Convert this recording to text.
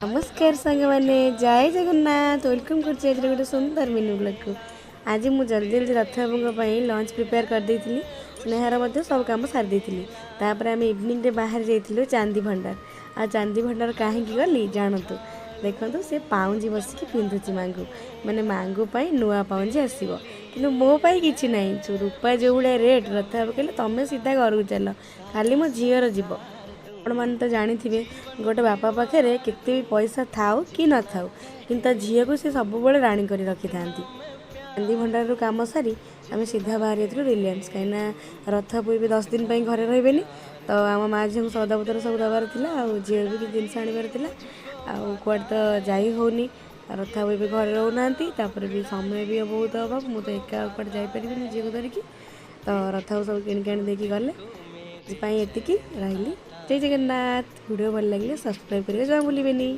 ନମସ୍କାର ସାଙ୍ଗମାନେ, ଜୟ ଜଗନ୍ନାଥ। Welcome କରୁଛି ଆଜିର ଗୋଟେ ସୁନ୍ଦର ମିନି ବ୍ଲଗ୍କୁ। ଆଜି ମୁଁ ଜଲ୍ଦି ଜଲ୍ଦି ରଥବାବୁଙ୍କ ପାଇଁ ଲଞ୍ଚ ପ୍ରିପେୟାର କରିଦେଇଥିଲି। ସ୍ନେହାର ମଧ୍ୟ ସବୁ କାମ ସାରି ଦେଇଥିଲି। ତାପରେ ଆମେ ଇଭିନିଂରେ ବାହାରି ଯାଇଥିଲୁ ଚାନ୍ଦି ଭଣ୍ଡାର। ଆଉ ଚାନ୍ଦି ଭଣ୍ଡାର କାହିଁକି ଗଲି ଜାଣନ୍ତୁ। ଦେଖନ୍ତୁ, ସେ ପାଉଁଜି ବସିକି ପିନ୍ଧୁଛି ମାଙ୍କୁ, ମାନେ ମାଙ୍ଗୁ ପାଇଁ ନୂଆ ପାଉଁଜି ଆସିବ, କିନ୍ତୁ ମୋ ପାଇଁ କିଛି ନାହିଁ। ରୂପା ଯେଉଁ ଭଳିଆ ରେଟ୍, ରଥବାବୁ କହିଲେ ତମେ ସିଧା ଘରକୁ ଚାଲ, ଖାଲି ମୋ ଝିଅର ଯିବ। ଆପଣମାନେ ତ ଜାଣିଥିବେ, ଗୋଟେ ବାପା ପାଖରେ କେତେ ବି ପଇସା ଥାଉ କି ନଥାଉ, କିନ୍ତୁ ତା ଝିଅକୁ ସେ ସବୁବେଳେ ରାଣୀ କରି ରଖିଥାନ୍ତି। ଗାନ୍ଧୀ ଭଣ୍ଡାରରୁ କାମ ସାରି ଆମେ ସିଧା ବାହାରି ଯାଇଥିଲୁ ରିଲାଏନ୍ସ, କାହିଁକିନା ରଥ ବି 10 ଦିନ ପାଇଁ ଘରେ ରହିବେନି, ତ ଆମ ମା ଝିଅଙ୍କୁ ସଉଦାପତ୍ର ସବୁ ଦେବାର ଥିଲା ଆଉ ଝିଅ ବି କିଛି ଜିନିଷ ଆଣିବାର ଥିଲା। ଆଉ କୁଆଡ଼େ ତ ଯାଇ ହେଉନି, ରଥ ବି ଘରେ ରହୁନାହାନ୍ତି, ତାପରେ ବି ସମୟ ବି ବହୁତ ଅଭାବ। ମୁଁ ତ ଏକା ଆଉ କୁଆଡ଼େ ଯାଇପାରିବିନି ଝିଅକୁ ଧରିକି। ତ ରଥକୁ ସବୁ କିଣିକି ଆଣି ଦେଇକି ଗଲେ। ଆଜି ପାଇଁ ଏତିକି ରହିଲି। ଜୟ ଜଗନ୍ନାଥ। ଭିଡ଼ିଓ ଭଲ ଲାଗିଲେ ସବସ୍କ୍ରାଇବ୍ କରିବା ଜମା ଭୁଲିବେନି।